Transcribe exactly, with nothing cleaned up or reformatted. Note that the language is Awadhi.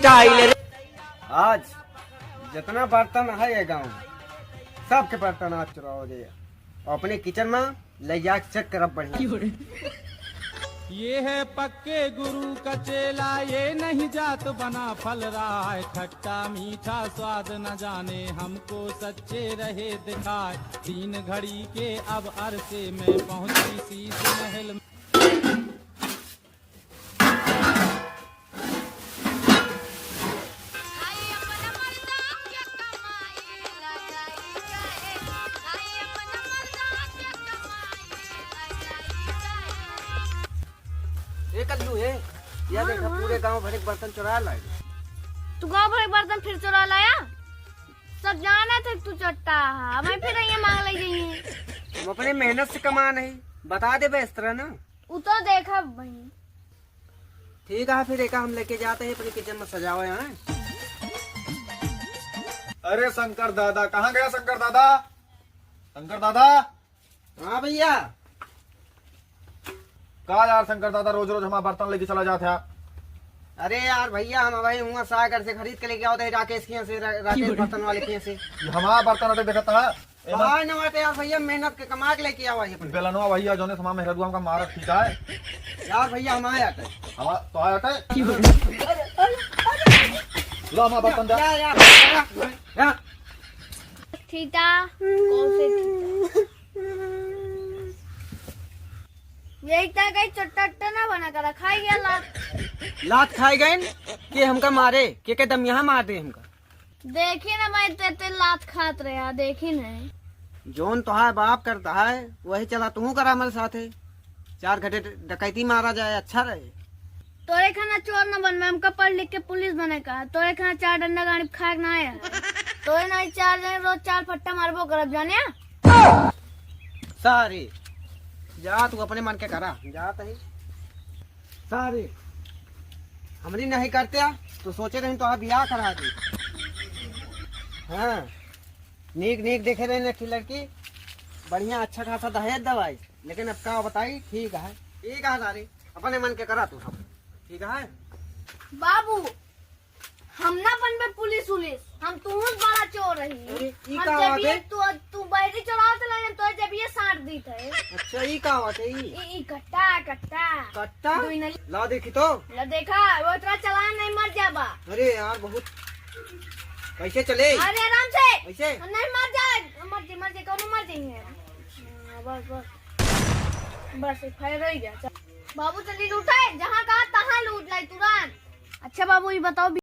स्टाइल। आज जितना बर्तन है ये गांव में, सबके बर्तन आज चुरावा जाए। और अपने किचन में ले जाके चेक करब बढ़िया। ये है पक्के गुरु का चेला, ये नहीं जात बना फल रहा है। खट्टा मीठा स्वाद न जाने, हमको सच्चे रहे दिखाए। तीन घड़ी के अब अरसे में पहुंची शीश महल। ए कल्लू, ए, या हाँ, देखा, हाँ। पूरे गांव भरे के बर्तन चुरा लाए। तू गांव भरे के बर्तन फिर चुरा लाया? सब जाना थे तू चट्टा हा, हमें फिर ये मांग ले जाइए। हम अपने मेहनत से कमा नहीं, बता दे बे इस तरह ना। उ तो देखा भाई। ठीक है, फिर एका हम लेके जाते हैं, अपने किचन में सजावे हैं। अरे शंकर दादा, कहाँ गया शंकर दादा? शंकर दादा। हाँ भैया। का यार शंकर दादा, रोज रोज हमारा बर्तन लेके चला जात है। अरे यार भैया, हम भाई हुआ सागर से खरीद के लेके आवत है राकेश के यहाँ से, रा-, राकेश बर्तन वाले के यहाँ से। ये हमारा बर्तन अटे देखता है। एमा बाहर न बाटे यार भैया, मेहनत के कमा के लेके आवा है अपने। बेलनवा भैया, जौने समा मेहररुआ हमका मारत, ठीक है? यार भैया, हम आए आटे। हम आ-, तो आए आटे? लो, हमारा बर्तन दे। यार, यार, यार, यार। ठीटा, कौन से ठीटा? यही तो कहीं चट्टा उट्टा ना बना कर खाई गया लात। लात खाई गए कि हमका मारे, के के दम यहाँ मार दे हमका। देखी ना भाई, ते, ते लात खात रहे, आ, देखी नहीं। जौन तोहार बाप करता है, वही चला तू करा हमारे साथे। चार घंटे डकैती मारा जाए, अच्छा रहे। तोरे खाना चोर न बनबे, हमका पढ़ लिख के पुलिस बने का। तोरे खाना चार डंडा गाड़ी खाए के ना आया। तोरे ना चार जने रोज चार फट्टा मारबो करब, जाने? सारे, जा तू अपने मन के करा, जा तही। सारे, हमरी नहीं करते, तो सोचे रही तोहार बियाह करा दे। हाँ, नीक नीक देखे रहे एक ठे लड़की, बढ़िया अच्छा खासा दहेज दवाई, लेकिन अब का बताई, ठीक है, ठीक है सारे, अपने मन के करा तू सब, ठीक है। बाबू, हम ना बनबे पुलिस उलिस, हम तुहूँ बड़ा चोर रही। अरे, ई हम का जब बात ये है? तू, तू बैटरी चलावत रहे, तो जब ये साट दीत है। अच्छा, ई का बात है ई? ई, ई कट्टा, कट्टा। कट्टा? दुई नली। ला देखी तो। ला देखा, वो इतना चलान नहीं मर जाबा। अरे यार, बहुत। कैसे चले? अरे आराम से। कैसे? नहीं मर जाए, मर जाए, मर जाए, कौनो मर जाए। हाँ, बस, बस। बस, एक फायर रह गया। चल। बाबू चली लूटा है, जहाँ कहा तहाँ लूट लाई तुरंत। अच्छा बाबू, ये बताओ,